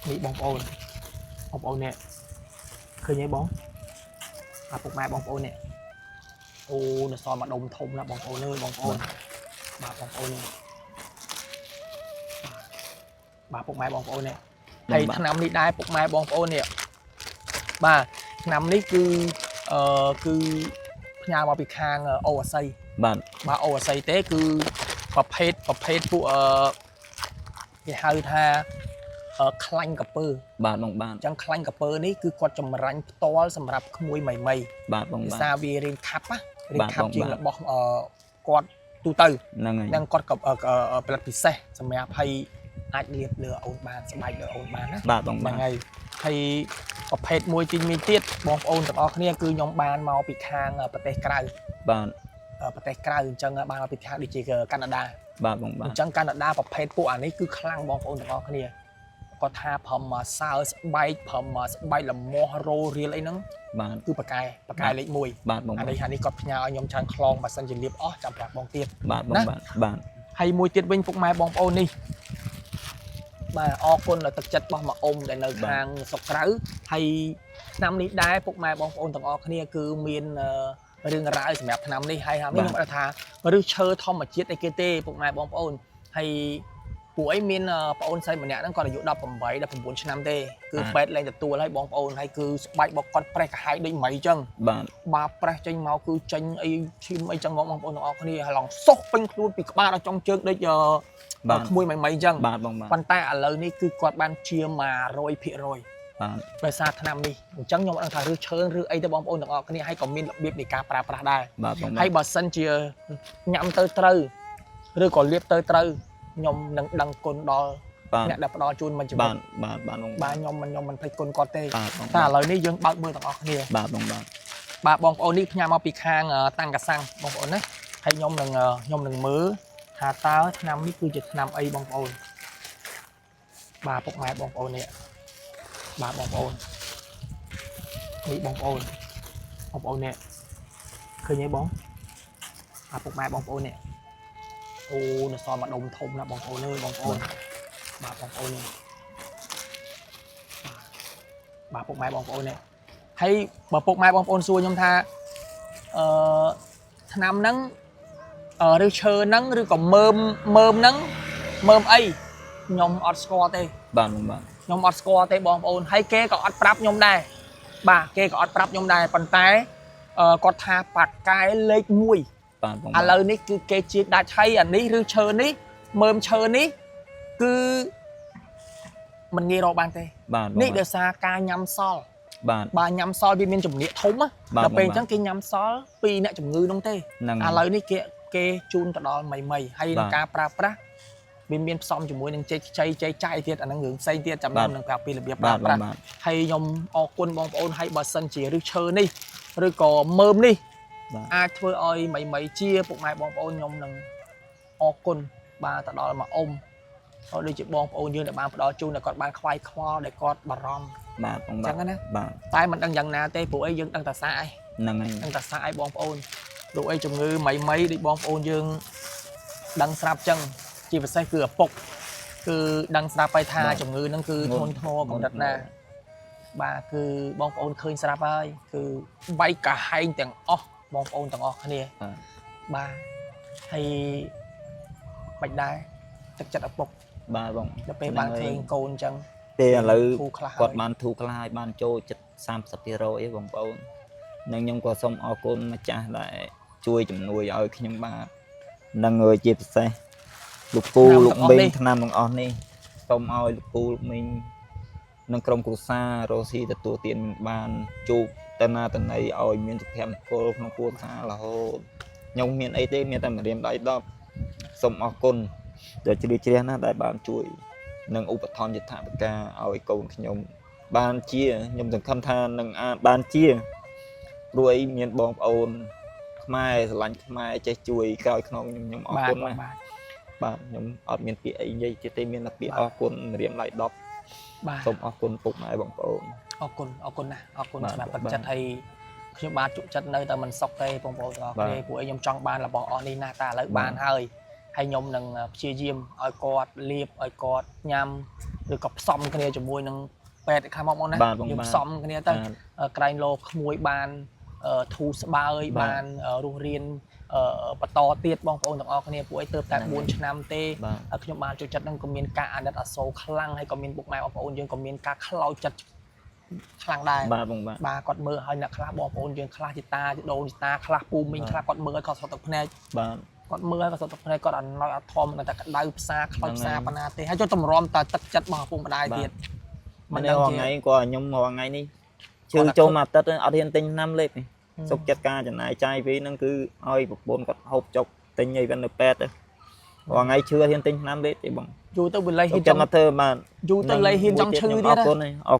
នេះបងប្អូនបងប្អូននេះឃើញទេបងអាពុកម៉ែបងប្អូននេះអូនៅសល់មួយដុំធំណាស់បងប្អូនអើយបងប្អូនបាទបងប្អូននេះបាទពុកម៉ែបងប្អូននេះហើយឆ្នាំនេះដែរពុកម៉ែបងប្អូននេះបាទឆ្នាំនេះគឺអឺគឺផ្ញើមកពីខាងអូអាស័យ បាទ បាទអូអាស័យទេគឺប្រភេទប្រភេទពួកអឺគេហៅថាអឺខ្លាញ់កពើ បាទបងបាទ អញ្ចឹងខ្លាញ់កពើនេះគឺគាត់ចម្រាញ់ផ្ទាល់សម្រាប់ក្មួយមីមី បាទបងបាទ ភាសាវារៀងខាប់ណារៀង បាទ ខាប់ជាង បងបាទ របស់អឺគាត់ទូទៅ ហ្នឹងហើយ នឹងគាត់ក៏អឺអឺផលិតពិសេសសម្រាប់ឲ្យអាចលាបលើអូនបានស្បែកលើអូនបានណា បាទបងបាទ ហ្នឹងហើយហើយប្រភេទមួយទីមានទៀតបងប្អូនទាំងអស់គ្នាគឺខ្ញុំបានមកពីខាងប្រទេសក្រៅ បាទ ប្រទេសក្រៅអញ្ចឹងបានមកពីខាងដូចជាកាណាដា បាទបងបាទ អញ្ចឹងកាណាដាប្រភេទពួកអានេះគឺខ្លាំងបងប្អូនទាំងអស់គ្នាគាត់ថាប្រមមកសើស្បែកប្រមមកស្បែកលមាស់រោរៀលអីហ្នឹង បាទ គឺប៉ាកែប៉ាកែលេខ1 បាទបងបាទ អានេះអានេះគាត់ផ្ញើឲ្យខ្ញុំច្រើនខ្លងបើសិនជាលាបអស់ចាំប្រាប់បងទៀត បាទបងបាទបាទ ហើយមួយទៀតវិញពុកម៉ែបងប្អូននេះបាទអរគុណដល់ទឹកចិត្តរបស់មកអ៊ំដែលនៅខាងស្រុកក្រៅហើយឆ្នាំនេះដែរពុកម៉ែបងប្អូនទាំងអស់គ្នាគឺមានរឿងរ៉ាវសម្រាប់ឆ្នាំនេះហើយឆ្នាំនេះខ្ញុំអត់ថាឬឈើធម្មជាតិអីគេទេពុកម៉ែបងប្អូនហើយពួកអីមានប្អូនស្រីម្នាក់ហ្នឹងគាត់អាយុ18 19ឆ្នាំទេគឺពេទ្យលែងទទួលហើយបងប្អូនហើយគឺស្បែករបស់គាត់ប្រេះកាហាយដូចមីអញ្ចឹង បាទ បាប្រេះចេញមកគឺចេញអីឈាមអីចឹងមកបងប្អូនទាំងអស់គ្នាហើយឡងសុះពេញខ្លួនពីក្បាលដល់ចុងជើងដូច បាទ ក្មួយមីមីអញ្ចឹង បាទបងបាទ ប៉ុន្តែឥឡូវនេះគឺគាត់បានជា100% បាទ ដោយសារឆ្នាំនេះអញ្ចឹងខ្ញុំអត់ដឹងថាឬឈើឬអីទៅបងប្អូនទាំងអស់គ្នាហើយក៏មានរបៀបនៃការប្រើប្រាស់ដែរ បាទបងបាទ ហើយបើសិនជាញ៉ាំទៅត្រូវឬក៏លាបទៅត្រូវខ្ញុំនឹងដឹងគុណដល់ បាទ អ្នកដែលផ្ដល់ជូនមកជីវិត បាទបាទបាទបង បាទខ្ញុំមិនភ្លេចគុណគាត់ទេ បាទបង តែឥឡូវនេះយើងបើកមើលទាំងអស់គ្នា បាទបងបាទ បាទបងប្អូននេះផ្ញើមកពីខាងតាំងកាសាំងបងប្អូនណាហើយខ្ញុំនឹងខ្ញុំនឹងមើលថាតើឆ្នាំនេះគឺជាឆ្នាំអីបងប្អូនបាទពុកម៉ែបងប្អូននេះបាទបងប្អូននេះបងប្អូនបងប្អូននេះឃើញទេបងបាទពុកម៉ែបងប្អូននេះអូនៅសល់មួយដុំធំណាស់បងប្អូនអើយបងប្អូនបាទបងប្អូននេះបាទពុកម៉ែបងប្អូននេះ ហើយបើពុកម៉ែបងប្អូនសួរខ្ញុំថាអឺឆ្នាំហ្នឹងឬឈើហ្នឹងឬក៏មើមមើមហ្នឹងមើមអីខ្ញុំអត់ស្គាល់ទេ បាទបងបាទ ខ្ញុំអត់ស្គាល់ទេបងប្អូនហើយគេក៏អត់ប្រាប់ខ្ញុំដែរបាទគេក៏អត់ប្រាប់ខ្ញុំដែរប៉ុន្តែគាត់ថាប៉ាកែលេខ1 បាទបង ឥឡូវនេះគឺគេជាដាច់ហើយអានេះឬឈើនេះមើមឈើនេះគឺมันងាយរកបានទេ បាទ នេះដោយសារការញ៉ាំសល់ បាទ បាទញ៉ាំសល់វាមានជំនៀកធំណា បាទ ដល់ពេល បង អញ្ចឹងគេញ៉ាំសល់ពីអ្នកជំងឺនោះទេ ហ្នឹង ឥឡូវនេះគេគេជូនទៅដល់មីមីហើយ បាទ នឹងការប្រើប្រាស់វាមានផ្សំជាមួយនឹងចេកខ្ចីចេកចាយទៀតអាហ្នឹងរឿងផ្សេងទៀតចាំ បាទ ខ្ញុំនឹងប្រាប់ពីរបៀប បា ប្រើប្រាស់ ទបងបាទ ហើយខ្ញុំអរគុណបងប្អូនហើយបើសិនជាឬឈើនេះឬក៏មើមនេះ បាទ អាចធ្វើឲ្យមីមីជាពុកម៉ែបងប្អូនខ្ញុំនឹងអរគុណបាទទៅដល់មកអ៊ំក៏ដូចជាបងប្អូនយើងដែលបានផ្ដល់ជូនដែលគាត់បានខ្វាយខ្វល់ដែលគាត់បារម្ភ បាទបងបាទ អញ្ចឹងណា បាទ តែមិនដឹងយ៉ាងណាទេព្រោះអីយើងដឹងតែសាកឯង ហ្នឹងហើយ ដឹងតែសាកឯងបងប្អូនព្រោះអីជំងឺមីមីដូចបងប្អូនយើងដឹងស្រាប់ចឹងជាពិសេសគឺឪពុកគឺដឹងស្រាប់ហើយថាជំងឺហ្នឹងគឺធ្ងន់ធ្ងរកម្រិតណាបាទគឺបងប្អូនឃើញស្រាប់ហើយគឺបែកកាហែងទាំងអស់បងប្អូនទាំងអស់គ្នា បាទ បាទហើយមិនដែរទឹកចិត្តឪពុក បាទបង ដល់ពេលបានឃើញកូនចឹង ទេឥឡូវ ធូរខ្លះហើយ គាត់បានធូរខ្លះហើយបានចូលចិត្ត30%ឯងបងប្អូននិងខ្ញុំក៏សូមអរគុណម្ចាស់ដែលជួយជំនួយឲ្យខ្ញុំបាទនិងជាពិសេសលោកពូលោកមីងឆ្នាំទាំងអស់នេះសូមឲ្យលោកពូលោកមីងនិងក្រុមគ្រួសាររស់ស៊ីទទួលទានបានជួបតណាតណីឲ្យមានសុភមង្គលក្នុងគ្រួសាររហូតខ្ញុំមានអីទេមានតែម្រាមដៃ10សូមអរគុណដែលជ្រាបជ្រះណាស់ដែលបានជួយ និងឧបត្ថម្ភយថាបការឲ្យកូនខ្ញុំ បានជាខ្ញុំសង្ឃឹមថានឹងអាចបានជាព្រោះអីមានបងប្អូន ខ្មែរស្រឡាញ់ខ្មែរចេះជួយក្រោយខ្នងខ្ញុំខ្ញុំអរ បាទ គុណណាស់ បាទ បាទខ្ញុំអត់មានពាក្យអីនិយាយទៀតទេមានតែពាក្យអរគុណម្រាមដៃ10 បាទ សូមអរគុណពុកម៉ែបងប្អូន អរគុណអរគុណណាស់អរគុណ បាទ សម្រាប់ទឹក បាទ ចិត្តហើយខ្ញុំបាទជក់ចិត្តនៅតែមិនសុខទេបងប្អូនទាំងអស់ បាទ គ្នាព្រោះអីខ្ញុំចង់បានរបស់អស់នេះណាស់តែឥឡូវ បាទ បានហើយហើយខ្ញុំនឹងព្យាយាមឲ្យគាត់លាបឲ្យគាត់ញ៉ាំ ឬក៏ផ្សំគ្នាជាមួយនឹងពេទ្យខ្លះមកបងណា បាទបងបាទ យើងផ្សំគ្នាទៅ បាទ ក្រែងលោក្មួយបានធូរស្បើយ បាទ បានរស់រៀនបន្តទៀតបងប្អូនទាំងអស់គ្នាពួកឯងទៅតែ ហ្នឹងហើយ 4ឆ្នាំទេ បាទ ខ្ញុំបានចូលចិត្តហ្នឹងក៏មានការអាណិតអាសូរខ្លាំងហើយក៏មានពុកម៉ែបងប្អូនយើងក៏មានការខ្លោចចិត្តខ្លាំងដែរ បាទបងបាទ បាទគាត់មើលឲ្យអ្នកខ្លះបងប្អូនយើងខ្លះជាតាជាដូនជាតាខ្លះពូមីង បាទ ខ្លះគាត់មើលឲ្យគាត់ស្រក់ទឹកភ្នែក បាទ គាត់មើលឲ្យគាត់ស្រក់ទឹកភ្នែកគាត់អណយអត់ធមតែក្តៅផ្សារខ្លោចផ្សារ ហ្នឹងហើយ ប៉ុណ្ណាទេហើយចូលតម្រាំតែទឹកចិត្តរបស់ឪពុកម្ដាយ បាទ ទៀត មិនដឹងរាល់ថ្ងៃគាត់ខ្ញុំរាល់ថ្ងៃនេះឈឺចូលមួយអាទិត្យអត់ហ៊ានទិញថ្នាំលេបទេសុខចិត្តការចំណាយចាយពេលហ្នឹងគឺឲ្យប្រពន្ធគាត់ហូបចុកទិញអីវិញនៅពេទ្យទៅរាល់ថ្ងៃឈឺអត់ហ៊ានទិញថ្នាំលេបទេបង យូរទៅវាលេះ សុខចិត្ត ហ៊ានចង់ មកធ្វើបាទ យូរទៅលេះហ៊ានចង់ឈឺ ខ្ញុំ ទៀតណា អរគុណហើយអរ